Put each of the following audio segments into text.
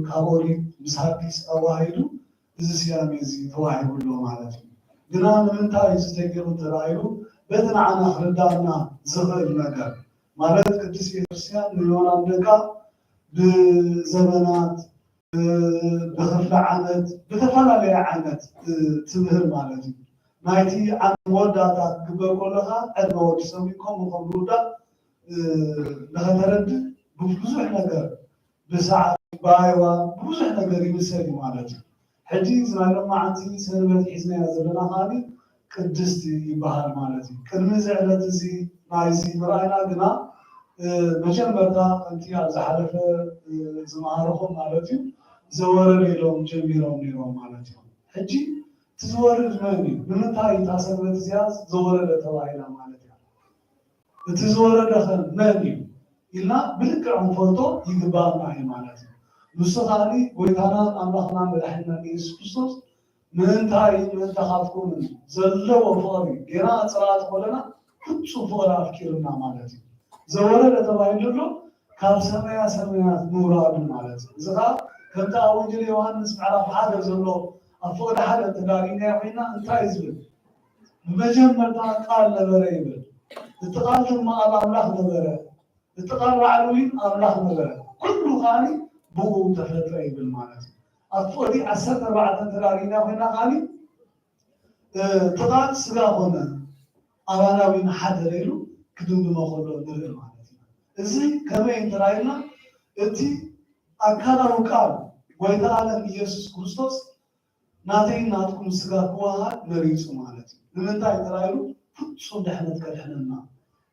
ካብ ኦሪት ምስ ሐዲስ ኣዋሂዱ እዚ ስያሜ እዚ ተዋሂቡ ኣሎ ማለት እዩ። ግና ንምንታይ እዚ ተገይሩ ተባሂሉ በቲ ንዓና ክርዳእና ዝኽእል ነገር ማለት ቅድስት ቤተክርስትያን ንዮናን ደቃ ብዘመናት ብክፍለ ዓመት ብተፈላለየ ዓይነት ትምህር ማለት እዩ። ናይቲ ዓመት መወዳእታ ክግበር ከለካ ዕድመ ወዲ ሰብ ከምኡ ከም ዝውዳእ ንኸተረድእ ብብዙሕ ነገር ብሰዓት ብኣየዋ ብብዙሕ ነገር ይምሰል እዩ ማለት እዩ። ሕጂ እዚ ናይ ሎማዓንቲ ሰንበት ሒዝናያ ዘለና ከዓኒ ቅድስቲ ይበሃል ማለት እዩ። ቅድሚ እዚ ዕለት እዚ ናይዚ ምርኣይና ግና መጀመርታ ከምቲ ኣብ ዝሓለፈ ዝመሃርኹም ማለት እዩ ዘወረደ ኢሎም ጀሚሮም ነይሮም ማለት እዩ። ሕጂ እቲ ዝወርድ መን እዩ? ንምንታይ እታ ሰንበት እዚኣ ዘወረደ ተባሂላ ማለት እያ? እቲ ዝወረደ ኸ መን እዩ ኢልና ብልክዕ ክንፈልጦ ይግባእና እዩ ማለት እዩ። ንሱ ከዓኒ ጎይታናን ኣምላኽናን መድሓኒናን ኢየሱስ ክርስቶስ ምእንታይ ምእንታኻትኩምን ዘለዎ ፍቕሪ ጌና ኣፀላእቲ ከለና ፍጹም ፍቕሪ ኣፍቂሩና ማለት እዩ። ዘወረደ ተባሂሉ ዘሎ ካብ ሰማያ ሰማያት ምውራዱ ማለት እዩ። እዚ ኸዓ ከምቲ ኣብ ወንጌል ዮሃንስ ምዕራፍ ሓደ ዘሎ ኣብ ፍቕዲ ሓደ ተዳሪናዮ ኮይና እንታይ እዩ ዝብል? ብመጀመርታ ቃል ነበረ ይብል። እቲ ቃል ድማ ኣብ ኣምላኽ ነበረ። እቲ ቃል ባዕሉ እውን ኣምላኽ ነበረ። ኩሉ ከዓኒ ብኡ ተፈጥረ ይብል ማለት እዩ። ኣብ ፍቕዲ ዓሰርተ ኣርባዕተ ተዳሪና ኮይና ከዓኒ እቲ ቃል ስጋ ኮነ ኣባና እውን ሓደረ ኢሉ ክድምድሞ ከሎ ንርኢ ማለት እዩ። እዚ ከመይ እንተራኢልና እቲ ኣካላዊ ቃል ጎይታ ዓለም ኢየሱስ ክርስቶስ ናተይን ናትኩም ስጋ ክወሃብ መሪጹ ማለት እዩ። ንምንታይ እንተራኢሉ ፍጹም ድሕነት ከድሕነና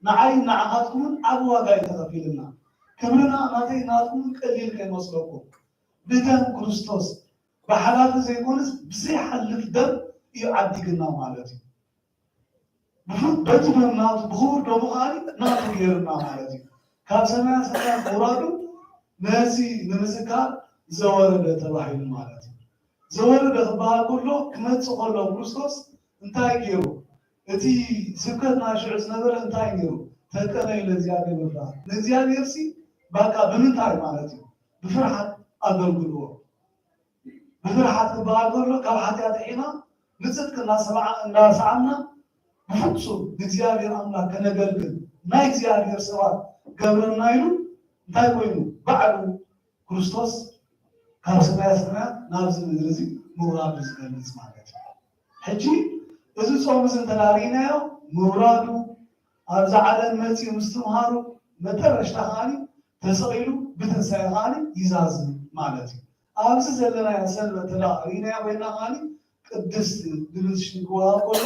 ንዓይን ንዓኻትኩምን ዓቢ ዋጋ እዩ ተኸፊልና። ክብርና ናተይን ናትኩምን ቀሊል ከይመስለኩም። ብደም ክርስቶስ ብሓላፊ ዘይኮነስ ብዘይሓልፍ ደም እዩ ዓዲግና ማለት እዩ። ብፉ- በቲ ደም ናቱ ብኽቡር ደሙ ከዓኒ ናቱ ገይሩና ማለት እዩ። ካብ ሰማያ ሰማያት ምውራዱ ነዚ ንምዝካር ዘወረደ ተባሂሉ ማለት እዩ። ዘወረደ ክበሃል ከሎ ክመጽእ ከሎ ክርስቶስ እንታይ ገይሩ? እቲ ስብከት ናይ ሽዑ ዝነበረ እንታይ ነይሩ? ተቀነዩ ለእግዚኣብሔር ምፍራት። ንእግዚኣብሔር ሲ ባቃ ብምንታይ ማለት እዩ? ብፍርሓት ኣገልግልዎ። ብፍርሓት ክበሃል ከሎ ካብ ሓጢኣት ርሒና ንጽድቂ እናሰማዓ- እናሰዓምና ብፍጹም ንእግዚኣብሔር ኣምላኽ ከነገልግል ናይ እግዚኣብሔር ሰባት ገብረና ኢሉ እንታይ ኮይኑ? ባዕሉ ክርስቶስ ካብ ሰማያ ሰማያት ናብዚ ምድሪ እዚ ምውራዱ ዝገልጽ ማለት እዩ። ሕጂ እዚ ጾም እዚ እንተዳሪናዮ ምውራዱ ኣብዛ ዓለም መጺኡ ምስትምሃሩ መጠረሽታ ከዓኒ ተሰቒሉ ብትንሳኤ ከዓኒ ይዛዝም ማለት እዩ። ኣብዚ ዘለናዮ ሰንበት ተዳሪናዮ ኮይና ከዓኒ ቅድስት ዝብል ሽም ክወሃብ ከሎ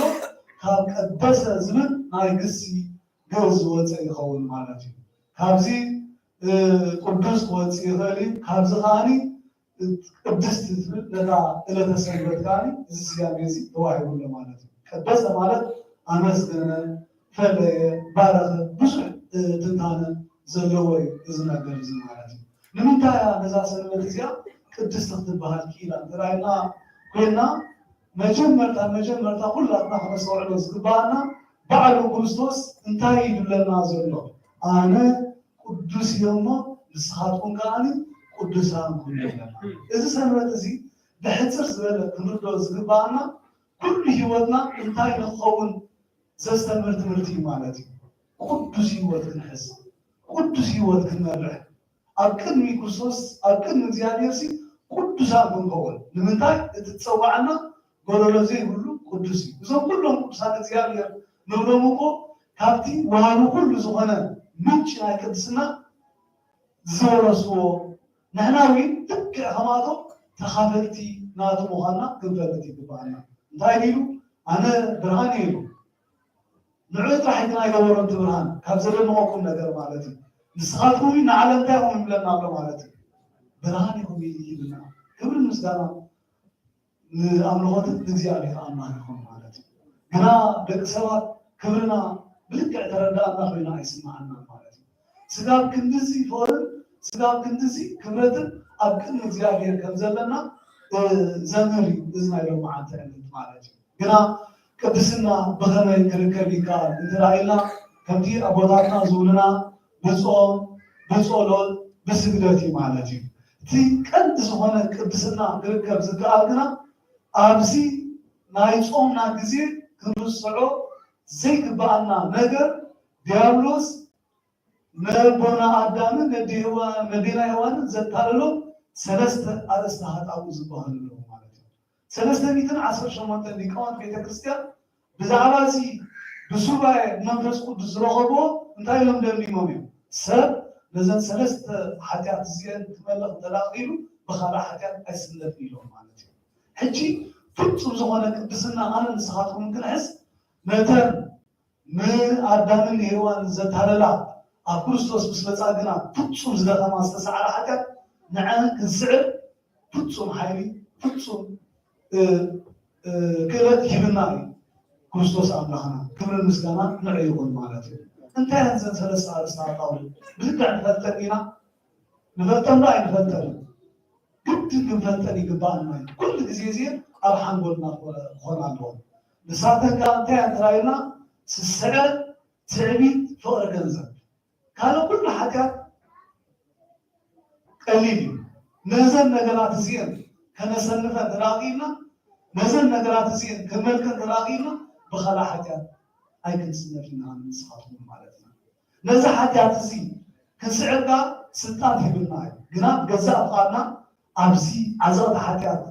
ካብ ቀደሰ ዝብል ናይ ግሲ ግዕዝ ዝወፀ ይኸውን ማለት እዩ። ካብዚ ቅዱስ ክወፅእ ይኽእል እዩ። ካብዚ ከዓኒ ቅድስት ትብል ነታ ዕለተ ሰንበት ከዓኒ እዚ ስያሜ እዚ ተዋሂቡ ኣሎ ማለት እዩ። ቀደሰ ማለት ኣመስገነ፣ ፈለየ፣ ባረኸ ብዙሕ ትንታነ ዘለዎ እዩ እዚ ነገር እዚ ማለት እዩ። ንምንታይ እያ ነዛ ሰንበት እዚኣ ቅድስቲ ክትበሃል ክኢላ እንተ ኢልና ኮይና መጀመርታ መጀመርታ ኩላትና ክነስተውዕሎ ዝግባኣና ባዕሉ ክርስቶስ እንታይ እዩ ዝብለና ዘሎ? ኣነ ቅዱስ እየ እሞ ንስኻትኩም ከዓኒ ቅዱሳን ኩኑ ይብለና። እዚ ሰንበት እዚ ብሕፅር ዝበለ ክንርዶ ዝግባኣና ኩሉ ህይወትና እንታይ ንክኸውን ዘስተምህር ትምህርቲ እዩ ማለት እዩ። ቅዱስ ህይወት ክንሕዝ፣ ቅዱስ ህይወት ክንመርሕ፣ ኣብ ቅድሚ ክርስቶስ ኣብ ቅድሚ እግዚኣብሔር ሲ ቅዱሳን ክንከውን ንምንታይ እቲ ዝፀዋዕና ጎደሎ ዘይብሉ ቅዱስ እዩ። እዞም ኩሎም ቅዱሳን እግዚኣብሔር ንብሎም እኮ ካብቲ ወሃቢ ኩሉ ዝኾነ ምንጭ ናይ ቅድስና ዝወረስዎ ንሕና እውን ልክዕ ከማቶም ተኻፈልቲ ናቱ ምዃንና ክንፈልጥ ይግባኣና። እንታይ ኢሉ ኣነ ብርሃን እየ ኢሉ ንዑ ጥራሕ እቲ ናይ ገበሮም እቲ ብርሃን ካብ ዘደንቐኩም ነገር ማለት እዩ። ንስኻትኩም ንዓለም እንታይ ኢኹም ይብለና ኣሎ ማለት እዩ። ብርሃን ኢኹም ይብልና። ክብርን ምስጋና ንኣምልኾትን ንእግዚኣብሔር ኣምላኽ ይኹን ማለት እዩ። ግና ደቂ ሰባት ክብርና ብልክዕ ተረዳእና ኮይና ኣይስምዓና ማለት እዩ። ስጋብ ክንድዚ ፍቕርን ስጋብ ክንድዚ ክብረትን ኣብ ቅድሚ እግዚኣብሔር ከም ዘለና ዘምህር እዩ እዚ ናይ ሎማዓንቲ ዕለት ማለት እዩ። ግና ቅድስና ብኸመይ ክርከብ ይከኣል እንተ ኢልና ከምቲ ኣቦታትና ዝብሉና ብጾም ብጸሎት ብስግደት እዩ ማለት እዩ። እቲ ቀንዲ ዝኾነ ቅድስና ክርከብ ዝከኣል ግና ኣብዚ ናይ ጾምና ግዜ ክንርስዖ ዘይግብኣና ነገር፣ ዲያብሎስ ነቦና ኣዳምን ነዴና ሄዋንን ዘታለሎም ሰለስተ ኣርእስተ ኃጣውእ ዝበሃሉ ኣለዉ ማለት እዩ። ሰለስተ ሚእትን ዓሰርተ ሸሞንተ ሊቃውንት ቤተ ክርስቲያን ብዛዕባ እዚ ብሱባኤ መንፈስ ቅዱስ ዝረኸብዎ እንታይ ኢሎም ደምዲሞም እዮም? ሰብ ነዘን ሰለስተ ሓጢኣት እዚአን ክመልእ እንተደኣ ክኢሉ ብኻልእ ሓጢኣት ኣይስለፍን ኢሎም ማለት እዩ። ሕጂ ፍጹም ዝኾነ ቅድስና ኣነ ንስኻትኩም ክንሕዝ ነተን ንኣዳምን ንሄዋን ዘታለላ ኣብ ክርስቶስ ምስ መጻ ግና ፍጹም ዝደኸማ ዝተሰዓረ ሓጢኣት ንዐን ክንስዕር ፍጹም ሓይሊ ፍጹም ክእለት ሂብና እዩ ክርስቶስ ኣምላኽና። ክብርን ምስጋና ንዑ ይኹን ማለት እዩ። እንታይ እየን እዘን ሰለስተ ኣርእስተ ኃጣውእ? ብልክዕ ንፈልጠን ኢና? ንፈልጠን ዶ ኣይንፈልጠን? ግድን ክንፈልጠን ይግባኣና እዩ። ኩሉ ግዜ እዚአን ኣብ ሓንጎልና ክኾና ኣለዎ። ንሳተን ከዓ እንታይ እየን ተባሂልና? ስስዐ፣ ትዕቢት፣ ፍቕሪ ገንዘብ። ካልእ ኩሉ ሓጢኣት ቀሊል እዩ። ነዘን ነገራት እዚአን ከነሰንፈን ተዳኺልና፣ ነዘን ነገራት እዚአን ከመልከን ተዳኺልና፣ ብኻልእ ሓጢኣት ኣይክንስነፍ ኢና ንስኻትኩም ማለት ኢና። ነዚ ሓጢኣት እዚ ክንስዕር ከኣ ስልጣን ሂብና እዩ። ግና ብገዛእ ፍቓድና ኣብዚ ዓዘቕቲ ሓጢኣት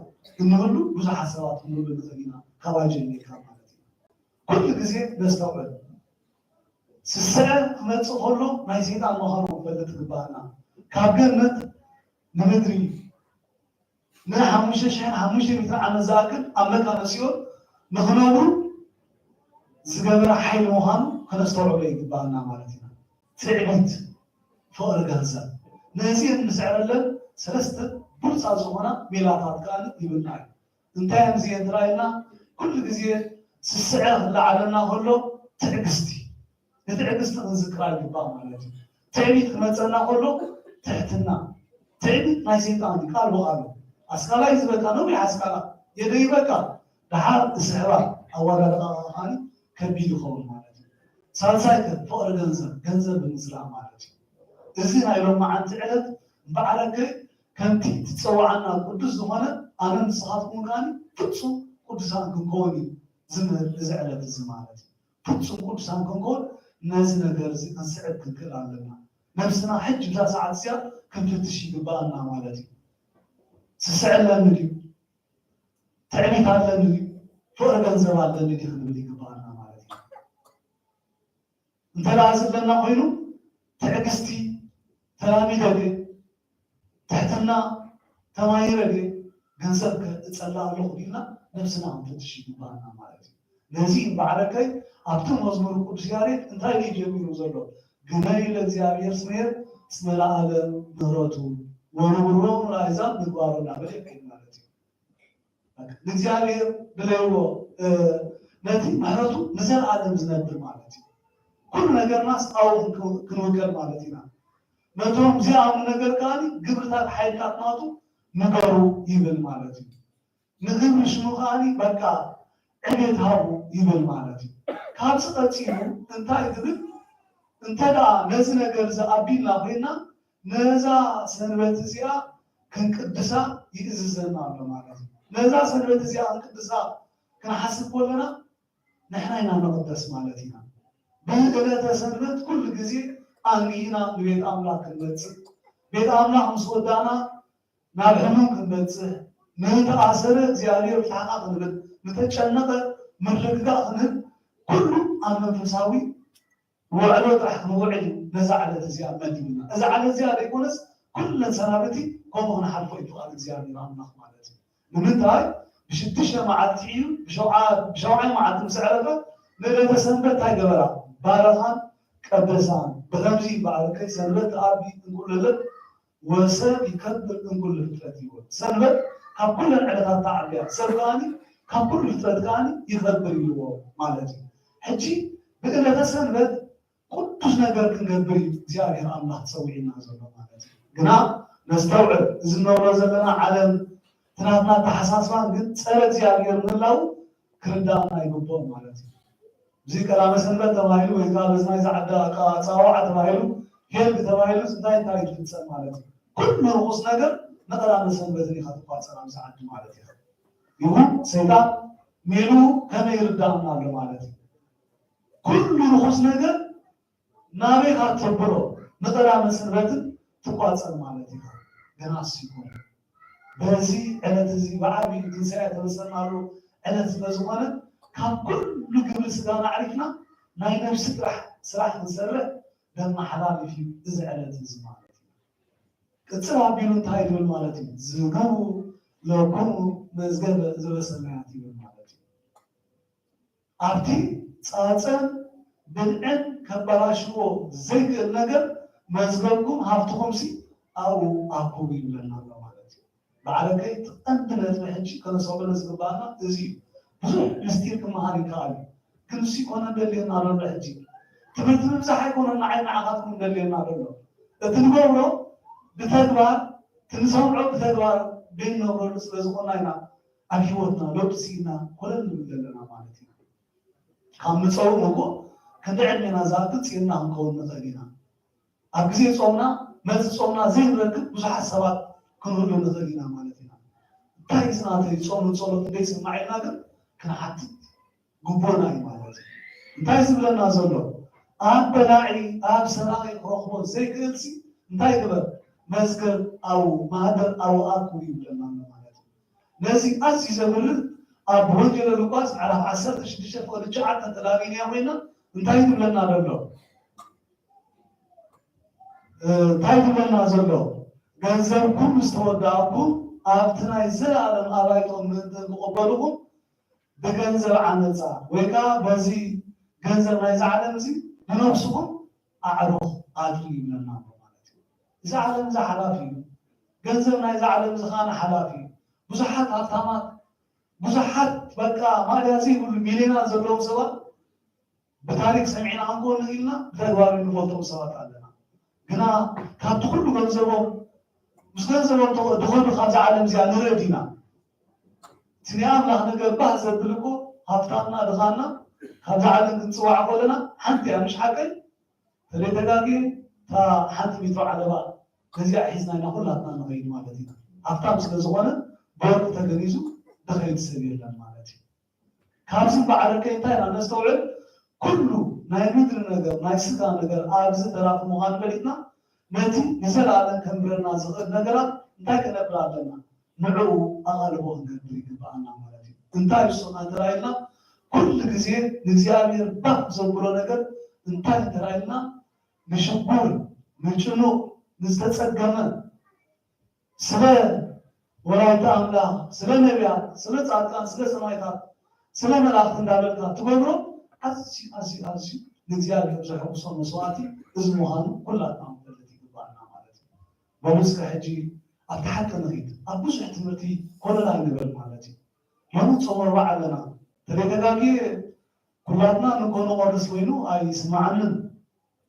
እንህሉ ብዙሓት ሰባት ክንህሉ ንኽእል ኢና። ካብ ኣጀኒካ ማለት እዩ። ኩሉ ግዜ ነስተውዕል። ስስዐ ክመጽእ ከሎ ናይ ሰይጣን ምዃኑ ክንፈልጥ ይግባኣና። ካብ ገነት ንምድሪ ንሓሙሽተ ሽሕን ሓሙሽተ ሚእትን ዓመት ዝኣክል ኣብ መካነ ሲኦል ንኽነብሩ ዝገበረ ሓይሊ ምዃኑ ከነስተውዕሎ ይግባኣና ማለት ኢና። ትዕቢት፣ ፍቕሪ ገንዘብ፣ ነዚአን እንስዕረለን ሰለስተ ብሉጻት ዝኾና ሜላታት ከኣ ይብልና እዩ። እንታይ እዮም እዚአን ተባሂልና? ኩሉ ግዜ ስስዐ ክለዓለና ከሎ ትዕግስቲ፣ ንትዕግስቲ ክንዝክራ ይግባእ ማለት እዩ። ትዕቢት ክመፀና ከሎ ትሕትና፣ ትዕቢት ናይ ሰይጣን እዩ፣ ቃል ብቃሉ ኣስካላ ይዝበካ፣ ነዊሕ ኣስካላ የደይበካ፣ ደሓር እስሕባ፣ ኣወዳድቃ ከዓኒ ከቢድ ይኸውን ማለት እዩ። ሳልሳይ ከ ፍቕሪ ገንዘብ፣ ገንዘብ ብምስላም ማለት እዩ። እዚ ናይ ሎማዓንቲ ዕለት እምበኣረከ ከምቲ ትጸዋዓና ቅዱስ ዝኾነ ኣነ ንስኻትኩም ከዓኒ ፍጹም ቅዱሳን ክንከውን እዩ ዝምህር እዚ ዕለት እዚ ማለት እዩ። ፍጹም ቅዱሳን ክንከውን ነዚ ነገር እዚ ክንስዕብ ክንክእል ኣለና። ነብስና ሕጂ እዛ ሰዓት እዚኣ ክንፍትሽ ይግባኣና ማለት እዩ። ስስዐ ኣለኒ ድዩ? ትዕቢት ኣለኒ ድዩ? ፍቕሪ ገንዘብ ኣለኒ ድዩ ክንብል ይግባኣና ማለት እዩ። እንተ ደኣ ዘለና ኮይኑ ትዕግስቲ ተላሚደ ድየ? ትሕትና ተማሂረ ድየ? ገንዘብ ከ እጸልእ ኣለኹ ዲና ነብስና ክንፍትሽ ይግባኣና ማለት እዩ። ነዚ እምበኣረከይ ኣብቲ መዝሙር ቅዱስ ያሬድ እንታይ እዩ ጀሚሩ ዘሎ? ግነዩ ለእግዚኣብሔር ስሜር እስመ ለዓለም ምህረቱ ወንቡሮሙ ለአሕዛብ ምግባሩ እናበለ ይከይድ ማለት እዩ። ንእግዚኣብሔር ድለይዎ፣ እ፣ ነቲ ምሕረቱ ንዘለኣለም ዝነብር ማለት እዩ። ኩሉ ነገርናስ ኣብኡ ክንክ-፣ ክንውከል ማለት ኢና። ነቶም ዚኣምኑ ነገር ከኣ ግብርታት ሓይልታት ናቱ ንገሩ ይብል ማለት እዩ። ንግብሪ ሽሙ ከኣ በቃ ዕቤት ሃቡ ይብል ማለት እዩ። ካብዚ ቀጺሉ እንታይ ትብል? እንተ ደኣ ነዚ ነገር እዚ ኣቢልና ኮይና ነዛ ሰንበት እዚኣ ክንቅድሳ ይእዝዘና ኣሎ ማለት እዩ። ነዛ ሰንበት እዚኣ ክንቅድሳ ክንሓስብ ከለና ንሕና ኢና ንቕደስ ማለት ኢና። ብዕለተ ሰንበት ኩሉ ግዜ ኣንጊህና ንቤት ኣምላኽ ክንመጽእ፣ ቤት ኣምላኽ ምስ ወዳእና ናብ ሕሙም ክንበጽሕ፣ ንተኣሰረ እግዚኣብሔር ፍታሕካ ክንብል፣ ንተጨነቐ ምርግጋእ ክንህብ፣ ኩሉ ኣብ መንፈሳዊ ውዕሎ ጥራሕ ክንውዕል እዩ ነዛ ዕለት እዚኣ መዲብና። እዛ ዕለት እዚኣ ዘይኮነስ ኩለን ሰናብቲ ከምኡ ክንሓልፎ እዩ ፍቓድ እግዚኣብሔር ኣምላኽ ማለት እዩ። ንምንታይ? ብሽዱሽተ መዓልቲ እዩ፣ ብሸውዓ-፣ ብሸውዓይ መዓልቲ ምስ ዕረፈ ንዕለተ ሰንበት እንታይ ገበራ? ባረኻን ቀደሳን። ብኸምዚ ባረከይ ሰንበት ተኣቢ እንኩልለት ወሰብ ይከብር እንኩሉ ፍጥረት ይወ። ሰንበት ካብ ኩለን ዕለታት ተዓብያ፣ ሰብ ከኣኒ ካብ ኩሉ ፍጥረት ከኣኒ ይኸብር ይልዎ ማለት እዩ። ሕጂ ብዕለተ ሰንበት ቅዱስ ነገር ክንገብር እዩ እግዚኣብሔር ኣምላኽ ጸዊዕና ዘሎ ማለት እዩ። ግና ነስተውዕል፣ እዚ እንነብሮ ዘለና ዓለም እቲ ናትና ኣተሓሳስባን ግን ጸረ እግዚኣብሔር ምህላው ክርዳእና ይግብኦ ማለት እዩ። እዚ ቀዳመ ሰንበት ተባሂሉ ወይ ከዓ በዚ ናይዚ ዓዲ ኣቀ-፣ ኣጸዋውዓ ተባሂሉ ሄልግ ተባሂሉ እንታይ እንታይ ይፍጸም ማለት እዩ? ኩሉ ርኹስ ነገር ንቐዳመ ሰንበትን ኢኻ ትቋጸር ኣብዚ ዓዲ ማለት ኢኻ። ይኹን ሰይጣን ሜሉ ከመይ ይርዳእና ኣሎ ማለት እዩ። ኩሉ ርኹስ ነገር ናበይ ካብ ተብሎ ንቐዳመ ሰንበትን ትቋጸር ማለት ኢኻ። ግናስ ይኹን በዚ ዕለት እዚ ብዓቢ ትንሳኤ ተበሰርናሉ ዕለት ስለ ዝኾነ ካብ ኩሉ ግብሪ ስጋና ኣዕሪፍና ናይ ነፍሲ ጥራሕ ስራሕ ክንሰርሕ ደመሓላልፍ እዩ እዚ ዕለት እዚ ማለት እዩ። ቅጽል ኣቢሉ እንታይ ይብል ማለት እዩ? ዝህቡ ለኩሙ መዝገበ ዘበሰማያት ይብል ማለት እዩ። ኣብቲ ጻጸን ብልዕን ከባላሽዎ ዘይክእል ነገር መዝገብኩም ሃብትኹምሲ ኣብኡ ኣኩቡ ይብለና ኣሎ ማለት እዩ። ባዕለከይ እቲ ቀንዲ ነጥቢ ሕጂ ከነሰምሮ ዝግባኣና እዚ እዩ። ብዙሕ ምስጢር ክመሃር ይከኣል እዩ። ግን እሱ ይኮነ ደልየና ዘሎ ሕጂ ትምህርቲ ምብዛሕ ኣይኮነን ንዓይ ንዓኻትኩም ደልየና ዘሎ እቲ ንገብሮ ብተግባር ትንሰምዖ ብተግባር ዘይንነብረሉ ስለ ዝኾና ኢና ኣብ ህይወትና ለውጢ ስኢና ኮለል ንብል ዘለና ማለት ኢና። ካብ ምፀውም እኮ ክንዲ ዕድሜና ዝኣክል ፅኢና ክንከውን ንኽእል ኢና። ኣብ ግዜ ፆምና መልሲ ፆምና ዘይንረክብ ብዙሓት ሰባት ክንህሉ ንኽእል ኢና ማለት ኢና። እንታይ እዚ ናተይ ፆምን ፆሎት ዘይስማዕ ኢልና ግን ክንሓትት ግቡእና እዩ ማለት እዩ። እንታይ ዝብለና ዘሎ ኣብ በላዒ ኣብ ሰራቂ ክረኽቦ ዘይክእልሲ እንታይ ግበር መዝገብ ኣብኡ ማህደር ኣብኡ ኣክቡ ይብለና ኣሎ ማለት እዩ። ነዚ ኣዝዩ ዘምርር ኣብ ወንጌለ ሉቃስ ምዕራፍ ዓሰርተ ሽዱሽተ ፍቕዲ ትሽዓተ ተላቢንያ ኮይና እንታይ ትብለና ዘሎ እንታይ ትብለና ዘሎ ገንዘብ ኩሉ ዝተወዳእኩም ኣብቲ ናይ ዘለኣለም ኣባይቶም ምእንቲ ክቕበልኹም ብገንዘብ ዓመፃ ወይ ከዓ በዚ ገንዘብ ናይዚ ዓለም እዚ ንነብስኹም ኣዕሩኽ ኣድልዩ ይብለና ኣሎ ማለት እዩ። እዚ ዓለም እዚ ሓላፊ እዩ። ገንዘብ ናይዚ ዓለም እዚ ከዓ ሓላፊ እዩ። ብዙሓት ሃብታማት ብዙሓት በቃ ማልያ ዘይብሉ ሚልዮናት ዘለዎም ሰባት ብታሪክ ሰሚዕና ክንኮን ኢልና ብተግባር ንፈልጦም ሰባት ኣለና። ግና ካብቲ ኩሉ ገንዘቦም ምስ ገንዘቦም ድኸዱ ካብዚ ዓለም እዚኣ ንረድ ኢና። እቲ ናይ ኣምላኽ ነገር ባህ ዘብል እኮ ሃብታምና ድኻና ካብዚ ዓለም ክንፅዋዕ ከለና ሓንቲ እያ ምሽ ሓቀይ ተለይተጋግየ እታ ሓንቲ ሜትሮ ዓለባ ነዚኣ ሒዝና ኢና ኩላትና ንኸይድ ማለት ኢና። ሃብታም ስለ ዝኾነ ብወርቂ ተገኒዙ ድኸይድ ሰብ የለን ማለት እዩ። ካብዚ በዓል ከ እንታይ ኢና ነስተውዕል? ኩሉ ናይ ምድሪ ነገር ናይ ስጋ ነገር ኣብዚ ተራፊ ምዃኑ ፈሊጥና ነቲ ንዘለኣለም ከንብረና ዝኽእል ነገራት እንታይ ክነብር ኣለና? ንዕኡ ኣቓልቦ ክንገብር ይግብኣና ማለት እዩ። እንታይ እሱ እንተራኢልና ኩሉ ግዜ ንእግዚኣብሔር ባህ ዘብሎ ነገር እንታይ እንተራኢልና ንሽጉር ንጭኑቕ ንዝተጸገመ ስለ ወላዲተ ኣምላኽ፣ ስለ ነቢያት፣ ስለ ጻድቃን፣ ስለ ሰማዕታት፣ ስለ መላእኽቲ እንዳበልካ ትገብሮ ኣዝዩ ኣዝዩ ኣዝዩ ንእግዚኣብሔር ዘሐጉሶ መስዋእቲ እዚ ምዃኑ ኩላትና ክንፈልጥ ይግባኣና ማለት እዩ። ሎሚ እስከ ሕጂ ኣብቲ ሓቂ ንኺድ። ኣብ ብዙሕ ትምህርቲ ኮለል ኣይንበል ማለት እዩ። ሎሚ ጾም ኣርብዓ ኣለና። ተደጋጋጊ ኩላትና ንኮኖ ቆርስ ኮይኑ ኣይስማዓንን።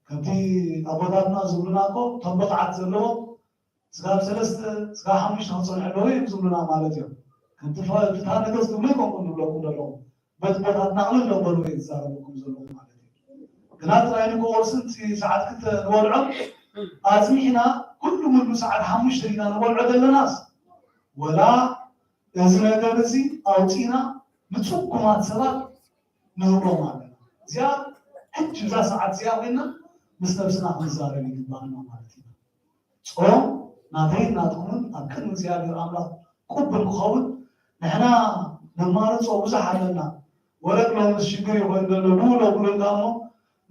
ከምቲ ኣቦታትና ዝብሉና እኮ እቶም ብቕዓት ዘለዎም ስጋብ ሰለስተ ስጋብ ሓሙሽተ ክፀንሑ ኣለዉ እዮም ዝብሉና ማለት እዮም። ከምቲ ፍትሃ ነገስት ዝብሉ ኣይኮንኩም ዝብለኩም ዘለኹ በቲ ቦታትና ቅልል ደበሉ እየ ዝዛረበኩም ዘለኹ ማለት እዩ። ግና ጥራይ ንክቆርስን ሰዓት ክልተ ንበልዖን ኣፅኒሕና ኩሉ ሙሉ ሰዓት ሓሙሽተ ኢና ንበልዖ ዘለናስ ወላ እዚ ነገር እዚ ኣውፂና ንፅጉማት ሰባት ንህቦም ኣለና። እዚኣ ሕጂ እዛ ሰዓት እዚኣ ኮይና ምስ ነብስና ክንዛረብ ይግባኣና ማለት ኢና። ጾም ናተይን ናትኩምን ኣብ ቅድሚ እግዚኣብሔር ኣምላኽ ቅቡል ክኸውን ንሕና ነማርጾ ብዙሕ ኣለና። ወረቅ ሎምስ ሽግር እዩ ኮይኑ ዘሎ ብውሎ ብሉልካ እሞ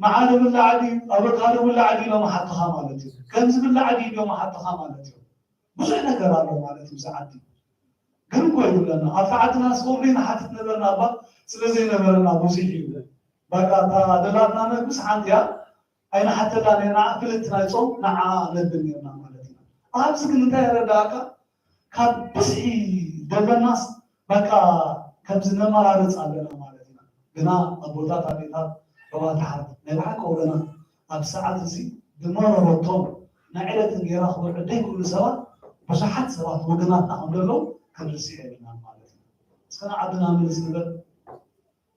መዓለ ብላዕ ድዩ ኣበካዶ ብላዕ ድዩ ኢሎም ሓትኻ ማለት እዩ። ከምዚ ብላዕ ድዩ ኢሎም ሓትኻ ማለት እዩ። ብዙሕ ነገር ኣሎ ማለት እዩ። እዚ ዓዲ ግን እኮ ይብለና ኣብቲ ዓድና ስኮምሪ ንሓትት ነበርና እባ ስለ ዘይነበረና ብዙሕ እዩ። በቃ እታ ደላትና መግብስ ሓንቲ እያ ኣይንሓተላን ኢና። ፍልቲ ናይ ጾም ንዓ ነብል ነርና ማለት ኢና። ኣብዚ ግን እንታይ የረዳእካ? ካብ ብዝሒ ደለናስ በቃ ከምዚ ነመራርጽ ኣለና ማለት ኢና። ግና ኣቦታት ኣዴታት ኣሕዋት ኣሓት ናይ ብሓቂ ወገናት ኣብ ሰዓት እዚ ዝመረረቶም ናይ ዕለት እንጌራ ክበልዑ ዘይክእሉ ሰባት ብዙሓት ሰባት ወገናትና ከም ዘለዉ ክንርስዕ የብልናን ማለት እዩ። እስከ ንዓድና ምልስ ንበል።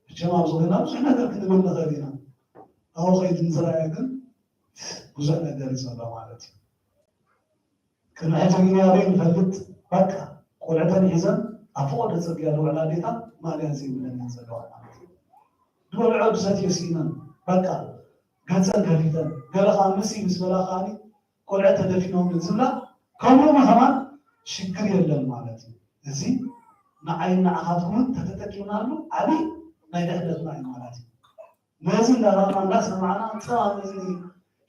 መቸም ኣብዚ ኮይና ብዙሕ ነገር ክንብል ንኽእል ኢና። ኣብኡ ከይዲ ንዝረኣየ ግን ብዙሕ ነገር እዩ ዘሎ ማለት እዩ። ቅድሚ ሕጂ ግን ያበይ ንፈልጥ በቃ ቆልዕተን ሒዘን ኣብ ፈቐዶ ጽርግያ ዝውዕላ ኣዴታት ማእለያ ዘይብለን እየን ዘለዋ ማለት እዩ። ዝበልዖ ዝሰትዮ ስኢነን በቃ ገጸን ከፊተን ገለ ከዓ ምስ ምስ በላ ከዓኒ ቆልዐ ተደፊኖም ዝብላ ከምኡ ከማን ሽግር የለን ማለት እዩ። እዚ ንዓይን ንዓኻትኩምን ተተጠቂምናሉ ዓብዪ ናይ ድሕነትና እዩ ማለት እዩ። ነዚ እንዳራእና እንዳሰማዕና ጥራም እዝኒ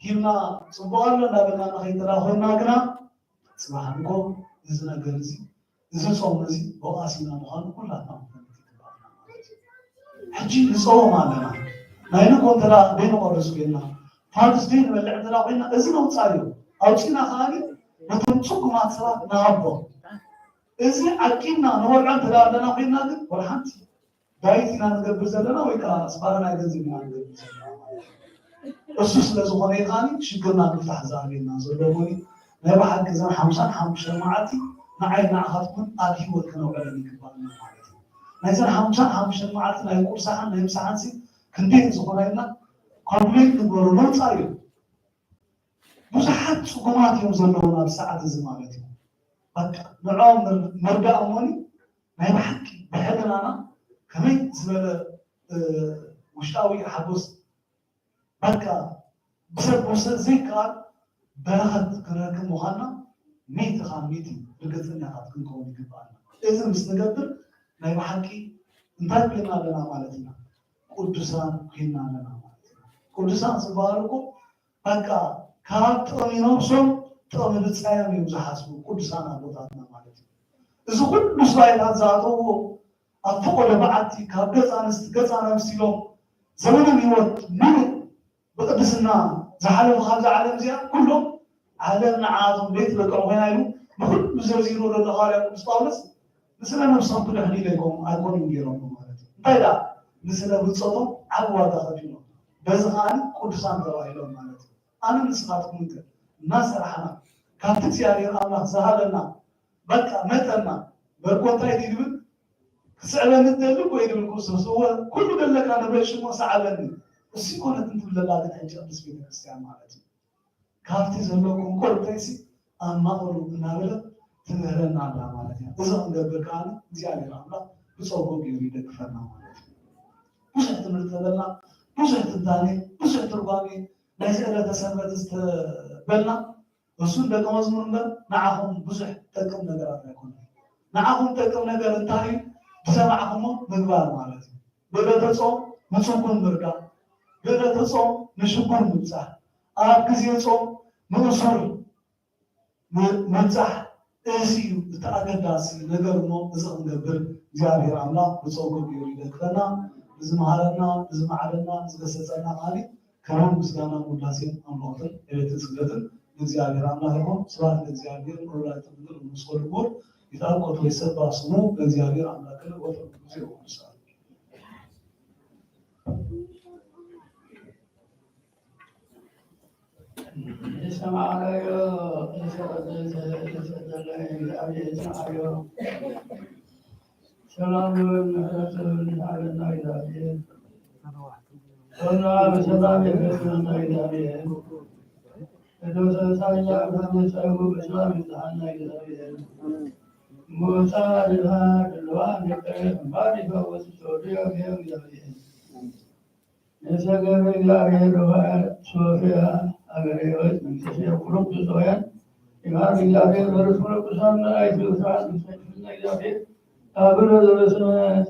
ሂብና ጽቡቕ ኣሎ እንዳበልና ንኸይድ እንተደኣ ኮይንና ግና ጽባሕ እንኮ እዚ ነገር እዚ እዚ ጾም እዚ ወቓሲና ምዃኑ ኩላትና ክንፈልጥ ይግባኣና ማለት እዩ። ሕጂ ንጸውም ኣለና። ናይ ንኮ እንተ ደኣ ደይንቆርስ ኮይንና ፋርስ ደይንበልዕ እንተ ደኣ ኮይንና እዚ ነውጻእ እዩ። ኣውጺእና ከኣ ነቶም ጽጉማት ሰባት ንሃቦም። እዚ ዓቂብና ንበልዖ እንተ ደኣ ኣለና ኮይንና ግን ወላ ሓንቲ ዳይት ኢና ንገብር ዘለና ወይ ከዓ ስፓራናይዘር ኢና ንገብር ዘለና ማለት እዩ። እሱ ስለ ዝኾነ እዩ ከዓኒ ሽግርና ምፍታሕ ዝኣልየና ዘሎ እሞ ናይ ብሓቂ እዘን ሓምሳን ሓሙሽተን መዓልቲ ንዓይ ንዓኻትኩምን ኣብ ህይወት ከነውዕለን ይግባኣና ማለት እዩ። ናይዘን ሓምሳን ሓሙሽተን መዓልቲ ናይ ቁርሳሕን ናይ ምሳሕን ሲ ክንደይ ዝኾና ኢልና ካልኩሌት ንግበሮ ነውፃእ እዩ። ብዙሓት ፅጉማት እዮም ዘለውን ኣብ ሰዓት እዚ ማለት እዩ። በቃ ንዕኦም ምር- ምርዳእ እሞኒ ናይ ብሓቂ ብሕልናና ከመይ ዝበለ ውሽጣዊ ሓጎስ በቃ ብሰብ መውሰድ ዘይከኣል በረኸት ክንረክብ ምዃንና ሚእቲ ካብ ሚእቲ ርግፀኛታት ክንከውን ይግበኣና። እዚ ምስ ንገብር ናይ ብሓቂ እንታይ ኮይና ኣለና ማለት ኢና? ቅዱሳን ኮይና ኣለና ማለት ኢና። ቅዱሳን ዝበሃሉ እኮ በቃ ካብ ጥቕሚ ነብሶም ጥቕሚ ብፃዮም እዮም ዝሓስቡ ቅዱሳን ኣቦታትና ማለት እዩ። እዚ ኩሉ ስባይታት ዝኣተውዎ ኣብ ፈቐዶ በዓቲ ካብ ገፅ ኣንስቲ ገፅ ኣናብስቲ ኢሎም ዘመኖም ህይወት ሙሉእ ብቅድስና ዝሓለፉ ካብዛ ዓለም እዚኣ ኩሎም ዓለም ንዓቶም ዘይትበቅዑ ኮይና ኢሉ ንኩሉ ዘርዚሩ ዘሎ ሃዋርያ ቅዱስ ጳውሎስ ንስለ ነብሶም ክድሕኑ ኢሎም ኣይኮኑን ገይሮም ማለት እዩ። እንታይ ደኣ ንስለ ብፆቶም ዓቢ ዋጋ ከፊሎም በዚ ከዓኒ ቅዱሳን ተባሂሎም ማለት እዩ። ኣነ ንስኻትኩም ከ እናሰራሕና ካብቲ እግዚኣብሔር ኣምላኽ ዝሃበና በቃ መጠና በርኮ እንታይ ድዩ ዝብል ክስዕበኒ ትደሊ እኮ እዩ ዝብል ክርስቶስ። እወ ኩሉ ደለካ ንብረት ሽሞ ሰዓበኒ እሱ ይኮነት እንትብለላ ግን ሕጂ ቅድስት ቤተክርስትያን ማለት እዩ። ካብቲ ዘለኩም ቁርተይሲ ኣማቕሉ እናበለት ትምህረና ኣላ ማለት እያ። እዚ ክንገብር ከዓ እግዚኣብሔር ኣምላኽ ብፀጉ ገይሩ ይደግፈና ማለት እዩ። ብዙሕ ትምህርቲ ተበልና፣ ብዙሕ ትንታኔ፣ ብዙሕ ትርጓሜ ናይዚ ዕለተ ሰንበት ዝተበልና እሱን ደቀ መዝሙር እምበር ንዓኹም ብዙሕ ጠቅም ነገራት ኣይኮነን። ንዓኹም ጠቅም ነገር እንታይ እዩ? ዝሰማዕኹሞ ምግባር ማለት እዩ። ብዕለተ ጾም ንጽጉም ምርዳእ፣ ብዕለተ ጾም ንሽጉር ምብጻሕ፣ ኣብ ግዜ ጾም ንእሱር ም- ምብጻሕ እዚ እዩ እቲ ኣገዳሲ ነገር እሞ እዚ ክንገብር እግዚኣብሔር ኣምላኽ ብጸጉ ገይሩ ይደግፈና። ንዝመሃረና፣ ንዝመዓደና፣ ንዝገሰጸና ቃል ክብርን ምስጋናን ውዳሴን ኣምልኾትን ዕቤትን ስግደትን ንእግዚኣብሔር ኣምላኽ ይኹን። ስብሐት ለእግዚኣብሔር ወለወላዲቱ ድንግል ወለመስቀሉ ክቡር። ይትባረክ ወይትሰባሕ ስሙ ለእግዚኣብሔር ኣምላክነ ወትረ ኩሉ ጊዜ ወኩሉ ሰዓት። የሰማዕናዮ የሰጠለይ እግዚአብሔር የሰማዕዮ። ሰላሙን ምሕረቱን ይሃበና እግዚአብሔር። ሰላም በሰላም የገናና እግዚአብሔር። ቅዱስ ጻድቃን በሰላም ይብጽሐና እግዚአብሔር። ሞሳ ድሃ ድልዋ ነቀረ እምባር ይፈውስ ተወልደ እግዚአብሔር። ንሰገድ እግዚአብሔር ሆይ ሶፊያ አገሬ ሆይ መንግስት ኩሎም ጽድቃውያን ይባርክ እግዚአብሔር በርሱ ለቅዱሳን መላእክት ይወስዳል። ምስለ እግዚአብሔር አቡነ ዘበሰማያት።